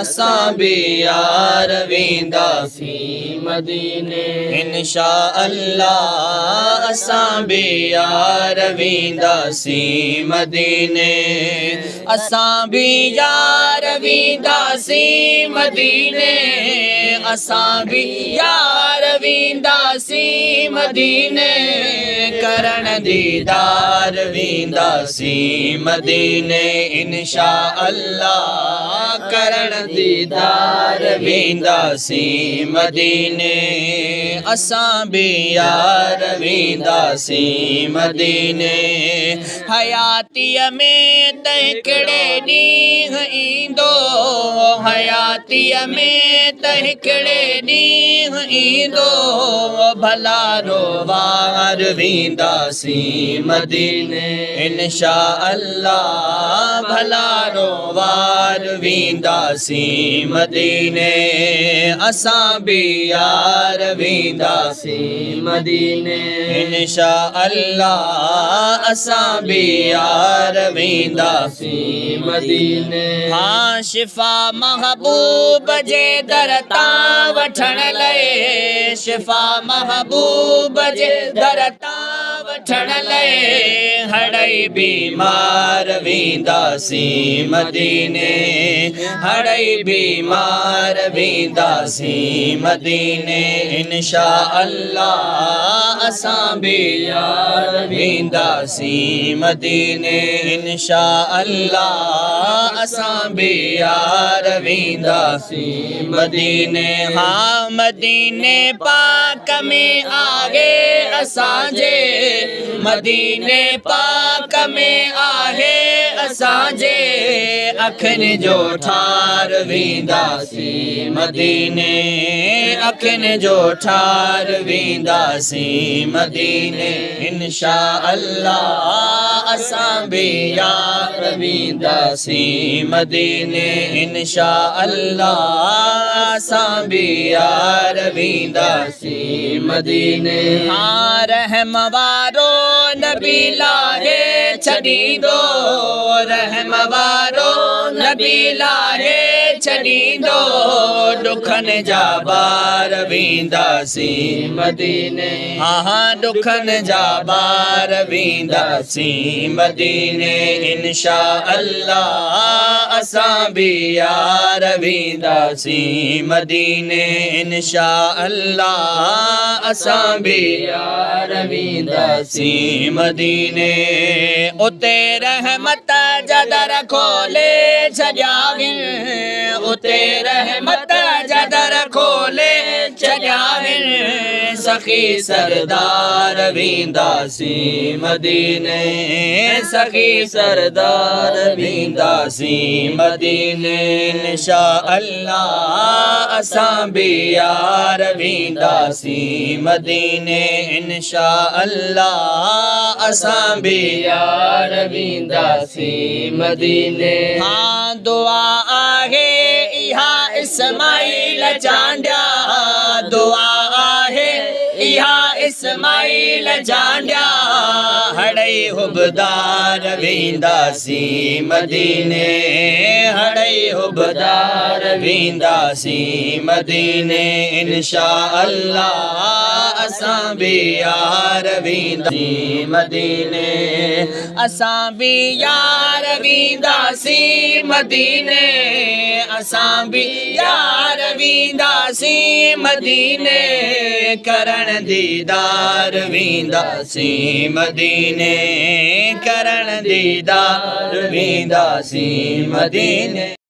اسان به يار وينداسين مديني. انشا الله اسان به يار وينداسين مديني. اسان به يار وينداسين مديني. اسان به يار وينداسين مديني. ڪرڻ ديدار وينداسين مديني. انشا الله ڪرڻ ديدار وينداسين مديني. اسان به يار وينداسين مديني. حياتيءَ ۾ ته هڪڙي ڏينهن ايندو، حياتيءَ ۾ ته هڪڙي ڏينهن ايندو، ڀلارو وار وينداسين مديني. انشا الله ڀلارو وار وينداسين مديني. اسان به يار وينداسين مديني. انشا الله اسان به يار وينداسين مديني. ها، شفا محبوب جي در تان وٺڻ لاءِ، شفا محبوب جي در تان وٺڻ لاءِ هڙئي بيمار وينداسين مديني. هڙئي بيمار وينداسين مديني. انشا الله اسان به يار وينداسين مديني. انشا الله اسان به يار وينداسين مديني. ها، مديني پاڪ ۾ آهي اسان جي، مديني پاڪ ۾ آهي اسان جي اکين جو ٺار وينداسين مديني. اکين جو ٺار وينداسين مديني. انشا الله اسان به يار وينداسين مديني. انشا الله اسان به يار وينداسين مديني. ها، رحم وارو نبي لاهي ڇڏيندو، رحم وارو نبي لاهي ڇڏيندو، ڏکن جا بار وينداسين مديني. ها ها، ڏکن جا بار وينداسين مديني. انشا الله اسان به يار وينداسين مديني. انشا الله اسان به يار وينداسين سين مديني. اتي رحمت جا در کولي ڇڏيا آهن، اتي رحمت جا در کولي ڇڏيا آهن، سخي سردار وينداسين مديني. سخي سردار وينداسين مديني. انشا الله اسان به يار وينداسين مديني. انشا الله اسان به يار وينداسين مديني. ها، دعا آهي اها اسماعيل چانڊيا، دعا آهي اها اسماعيل چانڊيا، هڙئي حبدار وينداسين مديني. هڙئي حبدار وينداسين مديني. انشا الله اسان به يار وينداسين مديني. اسان به يار وينداسين مديني. اسان به يار وينداسين مديني. ڪرڻ ديدار وينداسين مديني. ڪرڻ ديدار وينداسين مديني.